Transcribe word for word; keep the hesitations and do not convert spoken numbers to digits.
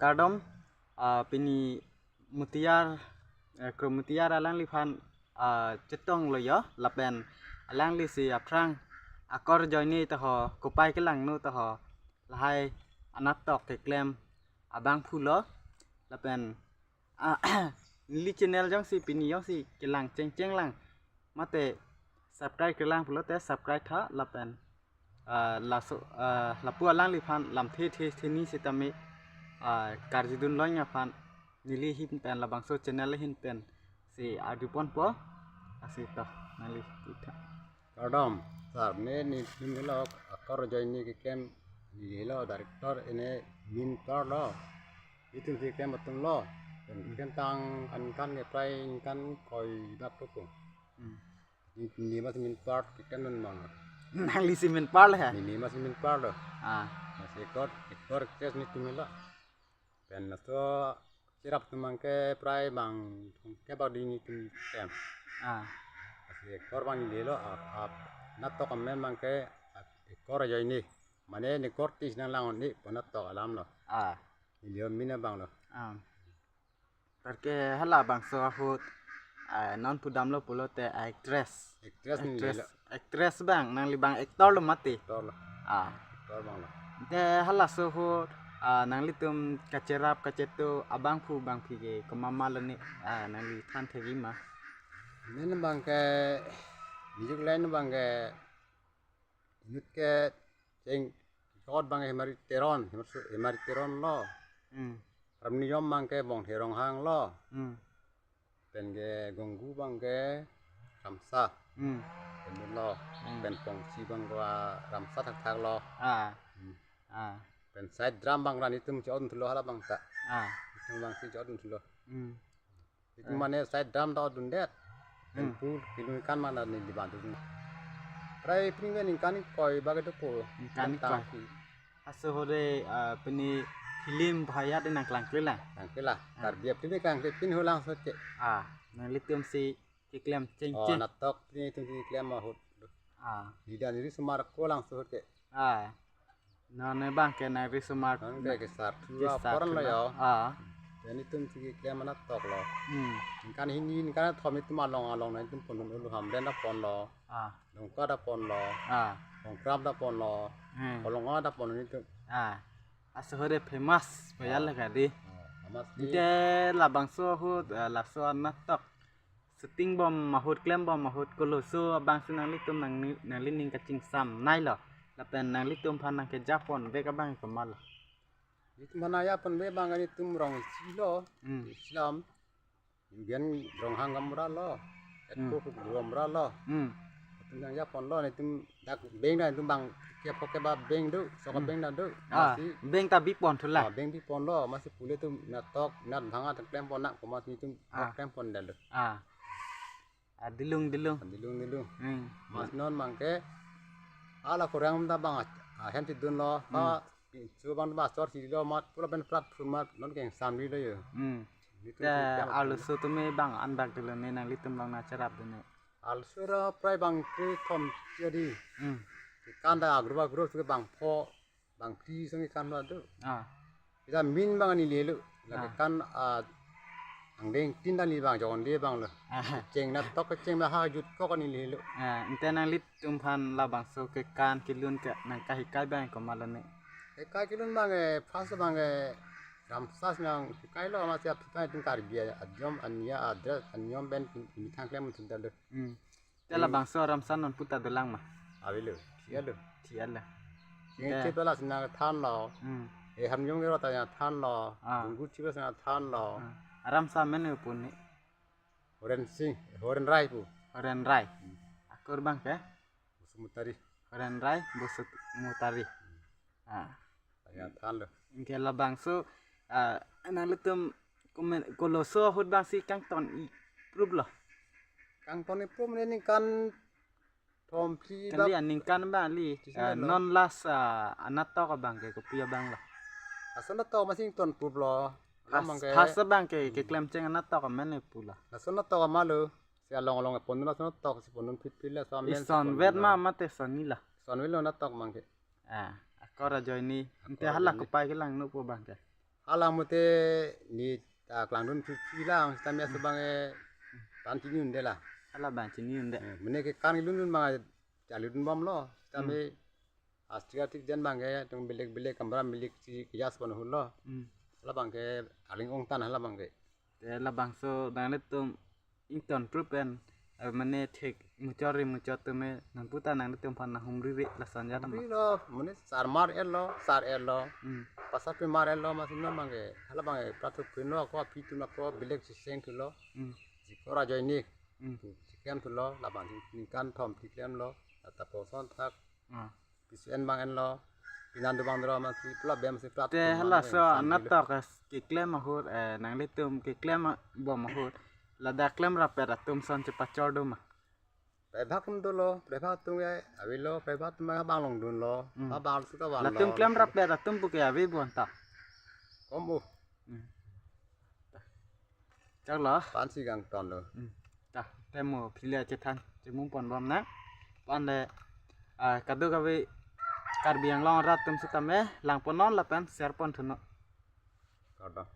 Kardom, ah, pini Mutiyar, eh, Kro Mutiyar alangliphan, ah, chetonglo yo, lapen alanglisi aphrang Akor Ajoine ta ho, kopai kelangno ta ho, lahai anatok keklem abangphu lo, lapen, ah, neli channel jongsi pini jongsi kelang chengcheng lang, mate subscribe kelang pulote subscribe tha, lapen, ah, laso, ah, lapu alangliphan lamthe the theni sitame, ah, karjudun longji aphan neli ahin pen labangso channel ahin pensi arjuponpo, lasi to neli itha. Kardom, sir, ne netum helo Akor Ajoine keklem, ne helo director, ne main part lo. Itum si keklem atum lo. Pen keklem tang aningkan ke prai ningkan koi bak tupo. Hmm. Ne, ne mas main part keklem non mang. Nanglisi main part he? Ne, ne mas main part lo. Ah. Mas actor, actor, actress netum helo. Pen laso cherap atum abangke prai bang thomkep bak di netum keklem. Ah. Lasi actor abang ne helo, ap, ap, anatok amen abangke, ap, Akor Ajoine. Mane ne kortis nanglang-un-e pu anatok alam lo. Ah. Ne helo main abang lo. Ah. Tarke halabangso ahut, ah, non pudamlo pulote actress. Actress ne helo. Actress. Actress abang, nangli abang actor lo mati. Actor lo. Ah. Actor abang lo. Te halaso ahut, ah, nanglitum kacherap kacheto abangphu bangphi ke komat-mat lo ne, ah, nangli than thekji ma? Main abangke, music line abangke, inut kecheng, chot abang Hemari Teron, Hemari Teron lo. Hmm. Harmonium abangke Bongthe Ronghang lo. Hmm. Pen ke gonggu abangke Ramsa. Hmm. Pen lo. Hmm. Pen pongsi abang ke Ramsa thakthak lo. Ah. Hmm. Ah. Pen side drum abang ra netum chodun thulo halabang ta. Ah. Netum abangsi chodun thulo. Hmm. Itum mane side drum ta odundet. Pen Hmm. pu kelun kan mana ne dibantu. Prai pini ningkan koi bak itu po. Ningkan tang koi. Pi. Laso ahut, ah, pini film bahaya de nangklangkle la. Nangklangkle la. Ah. Karbi film nangklangkle pin ho langso ke. Ah, nanglitumsi keklem cheng Oh, cheng. Anatok pini itum keklem ahut. Ah. Neli dan risomar ko langso ahut ke. Ah. Non ne abangke nangrisomar. Non ke kesar thu apor lo yo. Ah. Netumsi keklem anatok lo. Hmm. Ningkan hini ningkan thom itum along along netum pondun ulu Hamren ta ponlo. Ah. Longka ta ponlo. Ah. Longkram ta ponlo. Hmm. Kolonga ta ponlo netum. Ah. Laso ahut famous payal Ah. Kadi. Ah, famous di. Te labangso ahut, ah, laso anatok shooting bom ahut, klem bom ahut, koloso abangsi nanglitum nang, nanglining kachingsamnei lo. Lapen nanglitum aphan nangkejapon vek abang komat lo? Netum aphan nangjaponve abang netum rong isi lo. Hmm. Islam. Yugen Ronghang gaonbura lo. Hmm. Etko Gaonbura lo. Hmm. Netum nangjapon lo, netum dak beng ta netum abang kep kep ba beng do, sok Hmm. beng ta do. Ah, Masi beng ta bipon thu la. Ah, beng bipon lo, masi pule atum anatok, anat bhanga ta klempon nang, komat netum Ah. klempon dal lo. Ah. Ah, dilung, dilung. Dilung, dilung. Hmm. Mas non abangke, hala kurang ta abang, ah, ahem chedun lo, Hmm. ha, chu abang ba chor chiri lo, mat, pura pen plat phun mat, non keng samri lo yo. Hmm. Netum Te si kya arloso tumi abang andak dolo ne nanglitum along nangcherap dolo ne. Arloso ra prai bang kre thom jadi. Hmm. Kan ta agrup agrup ke bang pho, bang phli song kan lo do. Ah. Ita main abang neli lo. Lake Ah. kan, ah, angdeng tin ta neli abang jon de abang lo. Ah. Cheng anatok kecheng ba ha jut kok neli lo. Ah, ante nanglitum aphan labangso kekan kelun ke nangkahikai abang komat lo ne? Kekan kelun abang, eh, first abang, eh, Ramsa nanghikai lo, masi aphi pen itum Karbi ajoine ania adress aniom pen pini thang klem thun ta lo. Hmm. Te Hmm. labangso Ramsa non puta dolang ma? Avelo, thia lo. Thia lo. Sing Te- chip la sina than lo. Hmm. E harmonium ke rota ya than lo. Ah. Gonggu chip la sina than lo. Ah. Ramsa amen pu ne? Horen Singh, Horen Rai pu. Horen Rai. Hmm. Akor abangke? Bosumutari. Horen Rai, Bosumutari. Ah. Ya than lo. Anke labangso, ah, nanglitum komen, koloso ahut abangsi kangton iprup lo? Kangton iprup ne ningkan thom phli Kali bak. Aningkan abang li, Tusin ah, lo. Non last, ah, anatok abangke kopi abang lo? Laso anatok masi ington prup lo. First, Lamang ke first abangke, Hmm. keklem cheng anatok amen pu lo? Laso anatok ama lo. Si along along pondun laso anatok si pondun phit phit laso amen si Isonvet pondun ma lo. Mate sonni lo? Isonvet lo anatok abangke. Ah, Akor Ajoine. Akor Ante hala Ajoine. Kopai kelangno pu abangke? Hala mate ne ta klangdun phi phi lang, sitame asubang e tan chini un-e la. Hala abang chini un-e. Eh, mane ke kan lun lun abang charlidun bomlo, sitame astik astik jen abang ke tung belek belek kamra milik si kiyas pon hulo. Hmm. Hala abang ke aling ongtan hala abang ke. Te labangso nanglitum ington prup pen, eh, mane thek muchot ri muchot atum e nangputa nanglitum aphan nanghumri ri lason jadam. Humri lo, mane sar mar-et lo, sar-et lo. Hmm. Pasar pe mar-et lo, masi non abang ke. Hala abang ke prapthu pino ko api tun ko belek si seng thulo. Hmm. Jikora joinik. Hmm. Chiklem thulo, labang ningkan thom chiklemlo, ata poson thak. Ah. Pisi en abang enlo, pinan do abang dro masi pula bem si plat. Te hala so anatok as keklem ahut, eh, nanglitum keklem bom ahut. Ladak klem rapet atum son chepachor do ma? Prebhak atum dolo, prebhak atum ke avelo, prebhak atum abang longdunlo. Hmm. Abang suka vanlo. Latum klem rapet atum puke ave bon ta. Kom u. Hmm. Choklo. Pan si kangtonlo. Hmm. Ta, te mo phile chethan, chemung pon bom nang. Pan le, ah, kadokave Karbi Anglong arat atum sitame, lang pon non lapen share pon thunon. Kardom.